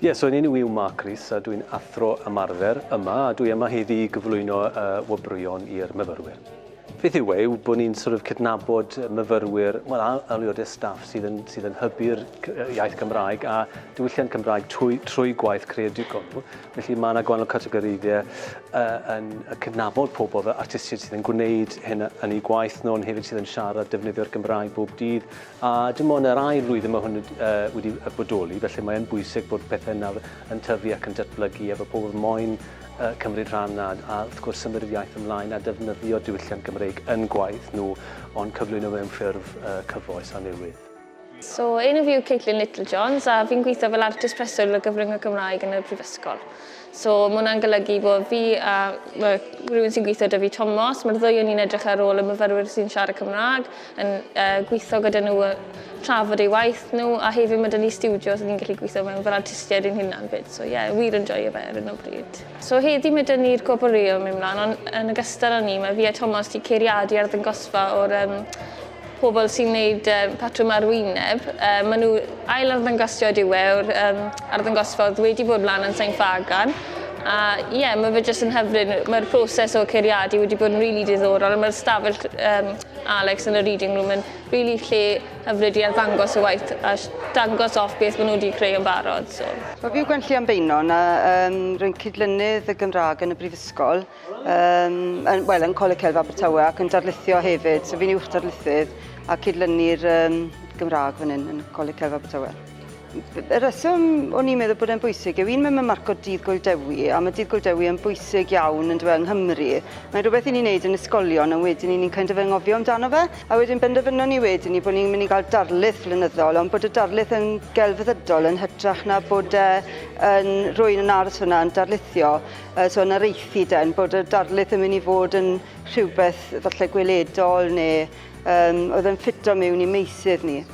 Ie, so yn enw i yw Mark Rees a dwi'n athro ymarfer yma a dwi yma heddi i gyflwyno y wobrwyon i'r myfyrwyr. Beth yw e yw bod ni'n sort of cydnabod myfyrwyr, wel a aelodau staff sydd yn, sydd yn hybu'r iaith Gymraeg a diwylliant Cymraeg trwy, trwy gwaith creadigol nhw. Felly mae yna gwahanol categoreiddiau uh, yn cydnabod pobl fel artistiaid sydd yn gwneud hyn yn eu gwaith nhw, ond hefyd sydd yn siarad defnyddio'r Gymraeg bob dydd. A dim ond yr ail flwyddyn mae hwn wedi bodoli, felly mae'n bwysig bod pethau nawr yn tyfu ac yn datblygu a bod pobl moyn cymryd rhan a, a wrth gwrs symud yr iaith ymlaen a defnyddio diwylliant Gymreig yn gwaith nhw, ond cyflwyno mewn ffurf cyfoes a newydd. So, enw fi yw Caitlin Littlejohns a fi'n gweithio fel artist preswyl y gyfrwng y Gymraeg yn y Brifysgol. So ma' hwnna'n golygu bod fi a ma' rhywun sy'n gweithio 'da fi, Tomos, ma'r ddwy o ni'n edrych ar ôl y myfyrwyr sy'n siarad Cymraeg, yn yy gweithio gyda nhw yy trafod eu waith nhw, a hefyd ma' 'da ni stiwdio so ni'n gallu gweithio mewn fel artistiaid ein hunan 'fyd, so ie, wir yn joio fe ar hyn o bryd. So heddi ma' 'da ni'r gwobrwyo yn mynd mlan, ond yn ogystal â 'ny ma' fi a Tomos 'di ceiriadu arddangosfa o'r yym pobl sy'n wneud um, patrwm arwyneb. Um, maen nhw ail arddangosiad yw e o'r um, arddangosfa oedd wedi bod mlaen yn Sain Ffagan. A ie, yeah, mae fe jyst yn hyfryd. Mae'r proses o ceiriadu wedi bod yn rili really diddorol. Mae'r stafell um, Alex yn y reading room yn rili really lle hyfryd i arddangos y waith a dangos off beth maen nhw wedi creu yn barod. So. Wel, fi yw Gwenllian Beynon a um, rwy'n cydlynydd y Gymraeg yn y Brifysgol. Um, yn, wel, yn Coleg Celf Abertawe ac yn darlithio hefyd. So fi'n uwch darlithydd a cydlynu'r um, Gymraeg fan hyn yn Coleg Celf Abertawe. Y rheswm o'n i'n meddwl bod e'n bwysig yw un, mae'n marco Dydd Gŵyl Dewi, a mae Dydd Gŵyl Dewi yn bwysig iawn yn dywe yng Nghymru. Mae'n rhywbeth i ni'n neud yn ysgolion, ond wedyn ni'n kind of anghofio amdano fe. A wedyn benderfynon ni wedyn ni bod ni'n mynd i gael darlith flynyddol, ond bod y darlith yn gelfyddydol yn hytrach na bod e yn rhywun yn aros fyna yn darlithio. Yy so yn areithu den bod y darlith yn mynd i fod yn rhywbeth falle gweledol neu yym oedd yn ffito mewn i meysydd ni.